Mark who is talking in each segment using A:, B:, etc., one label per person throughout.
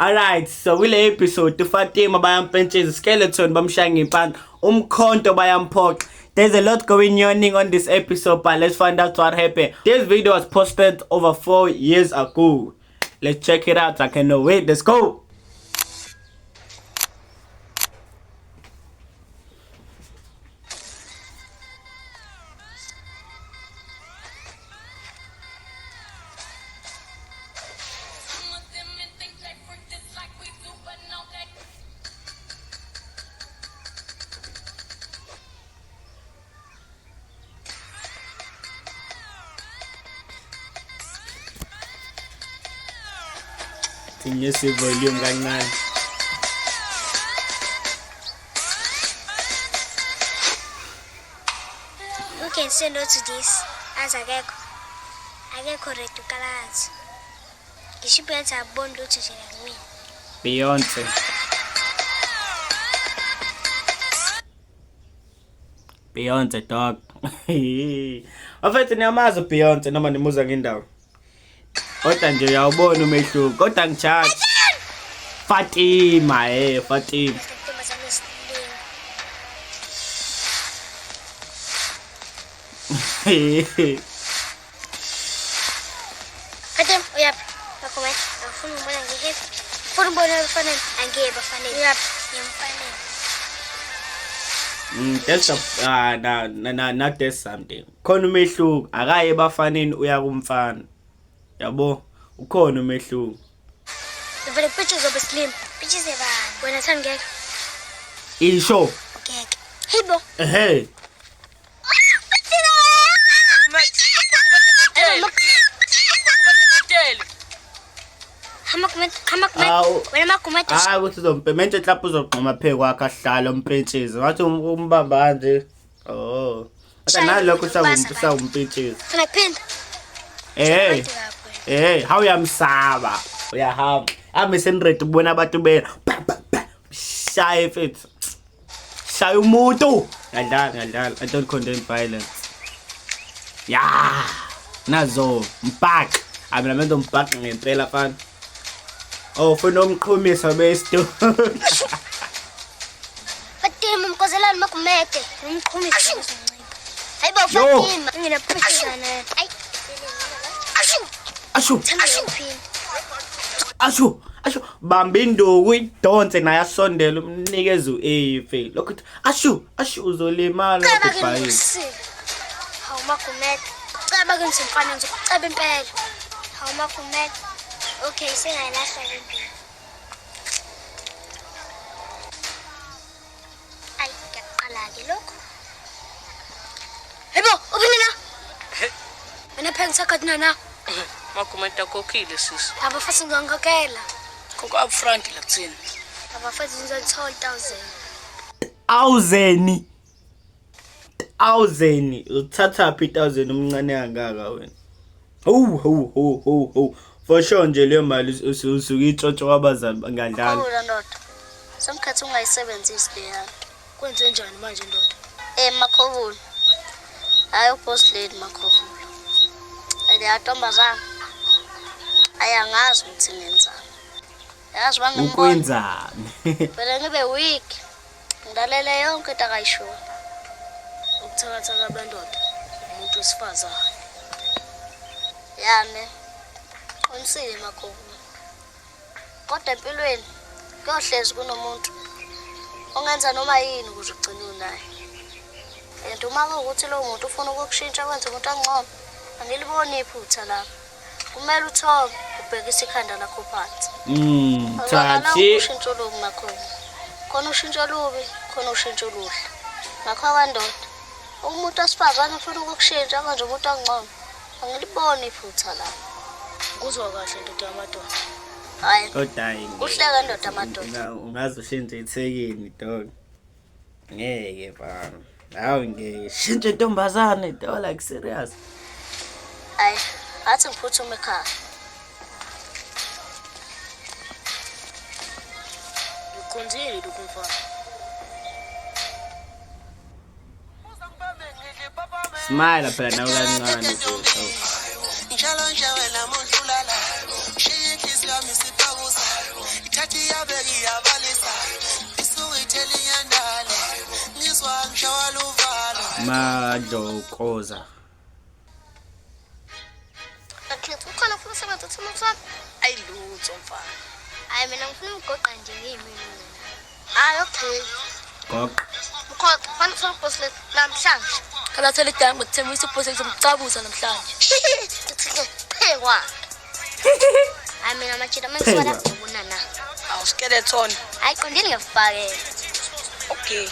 A: Alright, so kule episode uFatima bayampentshisa, Skeleton bamshaya ngempanda, umkhonto bayamphoqa. There's a lot going on this episode, but let's find out what happened. This video was posted over 4 years ago. Let's check it out. I cannot wait. Let's go. Sinyuse volume kancane.
B: Who can say no to this? As akekho. Akekho ready ukalakazi. Ngisho iBeyonce akuboni lutho nje la kumina.
A: Beyonce. Beyonce dog. Bafethu niyamazi uBeyonce noma nimuzwa ngendawo. Kodwa nje uyawubona umehluko. Kodwa ngijaji. Fatima, eh Fatima.
B: Intombazane esiningi. Fatima, uyaphi? Makhumane, angifuni ukubona ngihappy. Ufuna ukubona abafanele? Angeke bafanele. Uyaphi? Ngiyamfanele.
A: That's a ah na na na na that's something. Khona umehluko akaye ebafaneni uya kumfana. Yabo, ukhona umehluko.
B: Vele pictures zobe slim. Pictures ebani? Wena thani ngeke.
A: Isho.
B: Ngeke. Hibo.
A: Ehhe. Awu.
B: Wena Magumede.
A: Hayi ukuthi uzompemente mhlawumbe uzogqoma phe kwakhe ahlale umpentshezi. Ngathi umbamba kanje. Oh. Kodwa nalokho sawumpentshezi.
B: Funa kuphinda.
A: Eh. Eh, hawu uyamsaba. Uyahamba. Ame senready ubona abantu bena. Pa, pa, pa. Shaye mfethu. Shaya umuntu. Ngadlala, ngadlala. I don't condone violence. Ya. Nazo mbhaq. Mina menzo mbhaq ngempela fana. Oh, ufuna umqhumisa besto.
B: Fatima umkozelani Magumede. Umqhumisa uzoncipha. Hayibo
A: Yo.
B: Fatima, nginepictures naye. Ayi.
A: Ashu,
B: Thanda ukuphinda.
A: ashu, ashu. Bamba induku idonse naye asondele umnikeze u-A mfethu. Lokhu uthi, ashu, ashu uzolimala
B: Ceba ke
A: ubhayile.
B: ngusile. Hawu Magumede. Ceba ke ngizomfana ngizokuceba impela. Hawu Magumede. Okay, sengayilahla ke impilo. Ayi, ngiyaqala ke lokho. Hayibo, ubini la? Wena phela ngisakhathi na.
C: Magumede akhokhile sisi.
B: Abafasi ngizongikhokhela.
C: Khokha upfront la kuthina.
B: Abafasi ngizolithola 1000.
A: Thousand. Thousand. Uthatha phi 1000 umncane kangaka wena? Hawu hawu hawu hawu hawu. For sure nje leyo mali usuke itshontsho kwabazali ngadlala.
D: Khawula ndoda. Semkhathi ungayisebenzisi leya nto.
B: Kwenze njani manje ndoda?
D: Eh Makhovula. Hayi uboss lady Makhovula. Leya ntombazana. Ayangazi ukuthi ngenzani. Yazi bangimbona.
A: Ukwenzani?
D: Vele ngibe weak. Ngilalele yonke into akayishoyo.
B: Ubuthakathaka bendoda umuntu wesifazane.
D: Yami. Qinisile Makhovula. Kodwa empilweni kuyohlezi kunomuntu ongenza noma yini ukuze ugcine unaye. And uma kuwukuthi lowo muntu ufuna ukukushintsha kwenze umuntu angcono, angiliboni iphutha lapho. Kumele uthobe ubhekise ikhanda lakho phansi. Akulona
A: Thathi.
D: ushintsho olubi Makhoba. Khona ushintsho olubi, khona ushintsho oluhle. Ngakho kwandoda, umuntu wesifazane ufuna ukukushintsha kwenze umuntu angcono. Angiliboni iphutha lapho.
B: Nguzwa kahle ndoda yamadoda.
D: Hhayi,
A: Kodwa hayi.
D: Kuhleka ndoda amadoda.
A: Ungaze ushintshe ithekeni dog. Ngeke bana. Hawu ngeke. Shintshe ntombazane dog like serious.
D: Hhayi, athi ngiphuthume ekhaya.
B: Ngikhonzile lokhu mfana.
A: Smile phela nawe kancane mfethu.
E: Njalo nje wena muntu ulala. Shiya inhliziyo yami isiphakuza.
A: Madlokoza.
D: Akhethu ukhona ufuna usebenza uthi umuntu wami?
C: Ayi lutho mfana.
B: Hayi mina ngifuna umgoqa nje ngiyimini mina.
D: Hayi okay.
A: Goqa.
D: Mkhona ufana ufuna ubhosi lethu namhlanje.
E: Kalathela idanga ngokuthembisa ubhosi ngizomcabuza namhlanje.
D: Ngithike phekwa.
B: Hayi mina amajita mangisuka la ngibona na.
C: Awu skeleton.
B: Hayi qondile ngiyakufakela.
C: Okay.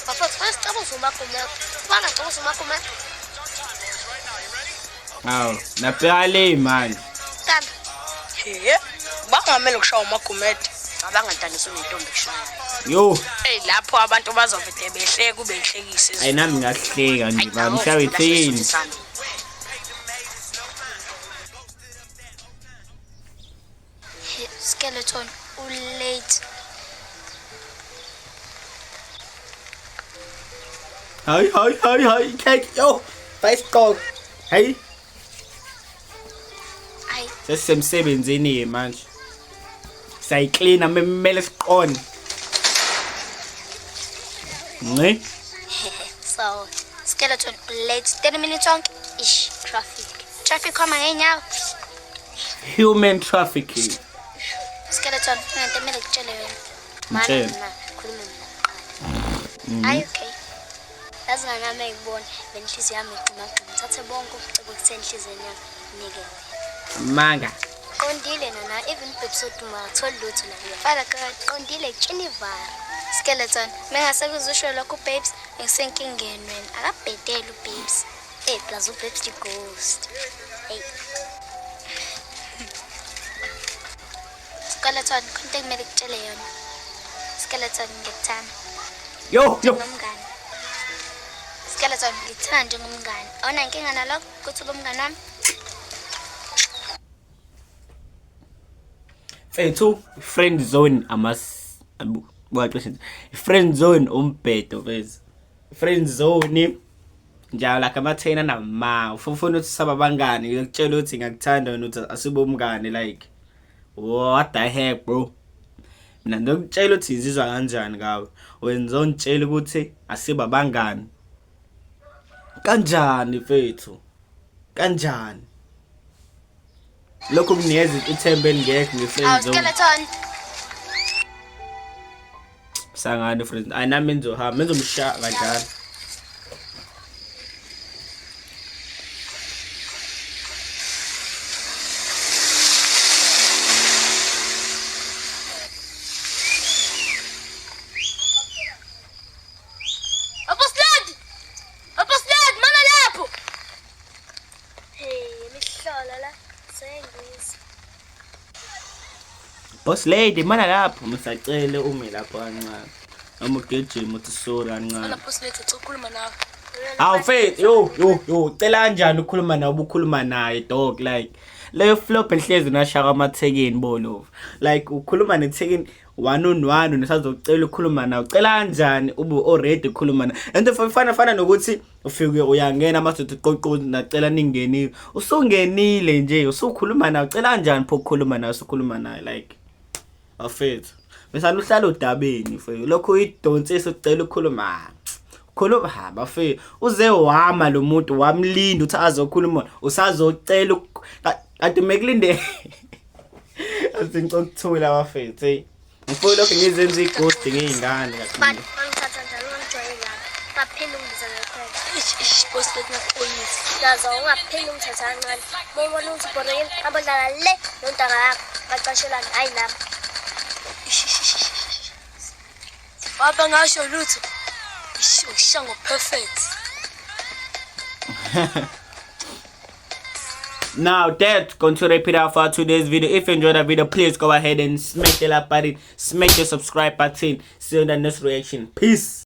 D: Bafowethu fana sicabuze uMagumede. Fana sicabuze uMagumede.
A: Awu, nafika le manje.
D: Tanda.
C: He. Bangamele ukushaya uMagumede. Cabanga ntana usunentombi ekushaya.
A: Yo,
C: Hey lapho abantu bazovede behleke kube inhlekisi.
A: ayi nami ngahleka nje ba mhlawumbe ithini.
B: Skeleton ulate.
A: Hayi hayi hayi hayi cake yo. Face dog. Hey,
B: Hayi
A: sesisemsebenzini manje. Siyayiklina kumele siqonde. Nci.
B: So skeleton ulate 30 minutes onke. Ish traffic. Traffic hamba ngeenyawo.
A: Human trafficking.
B: Skeleton kunento emele kutshele yona. Mana
A: Ngitshele.
B: mina khuluma mina kuqala. Hayi okay.
D: Yazi nami engibona benhliziyo yami igxumagxuma. Ngithathe bonke ubucebo kusenhliziyweni yami nike wena.
A: Manga.
D: Qondile nana even babes oduma akatholi lutho la kuyo.
B: Fana God.
D: Qondile kutshela ivara.
B: Skeleton, mengase kuzusho lokho babes ngisenkingeni wena. Akabhedeli ubabes.
D: Hey plus ubabes the ghost. Hey
B: Skeleton, khona into ekumele kutshele yona. Skeleton ngikuthanda
A: Yo, yo.
B: njengomngane. Skeleton ngikuthanda njengomngane. Awunankinga nalokho ukuthi ube umngane wami?
A: Mfethu, friend zone amas waxishe. Friend zone umbhedo mfethu. Friend zone njalo like amathena nama ufuna ukuthi saba abangani ngiyakutshela ukuthi ngiyakuthanda wena uthi asibe umngane like what the heck bro. Mina ngiyokutshela ukuthi ngizizwa kanjani ngawe. Wena uzongitshela ukuthi asibe abangani. Kanjani mfethu? Kanjani? Lokho kunikeza ithemba elingekho nge-friend
B: Awu
A: zone.
B: skeleton.
A: Sangane friend. Ayi nami ngizohamba, ngizomshaya kanjalo.
E: Aposlad! Aposlad, mana lapho!
D: hey imihlola la sengizwa.
A: Boss lady mana lapho ngisacele ume lapho kancane. Noma ugijima uthi sorry kancane.
E: Lapho silethe ukhuluma nawe.
A: Hawu mfethu, yo yo yo, cela kanjani ukukhuluma nawe ubukhuluma naye dog like leyo flop ehlezi nashaka amathekeni bolova. Like ukhuluma nethekeni one on one nisazocela ukukhuluma nawe. Cela kanjani ube already ukhuluma naye. Into fana fana nokuthi ufike uyangena mase uthi qoqo nacela ningenile. Usungenile nje usukhuluma nawe. Cela kanjani pho ukukhuluma nawe usukhuluma naye like bafethu. Besana uhlala odabeni mfethu. Lokho uyidonsisa ucela ukukhuluma. Khuluma ha bafethu. Uze wama lo muntu wamlinda uthi azokhuluma usazocela kanti mekulinde. Asinto ukuthula bafethu. Hey. Ngifuna lokho ngizenza ighost ngeyingane
D: Bani
A: kakhulu.
D: bangithatha njalo ungijwayele lapha. Baphinde ungibiza ngekhwela.
E: Ish ish boss lady ngiyaxolisa.
D: Yaza ungaphinde ungithatha kancane. Uma ubona ukuthi ubhorekile abodlala le nontanga yakho bacashelana hayi nami.
E: Ish ish ish, ish. Wapha ngasho lutho. Ish ukusha ngo perfect.
A: Now that's going to wrap it up for today's video. If you enjoyed the video, please go ahead and smash the like button, smash the subscribe button. See you in the next reaction. Peace.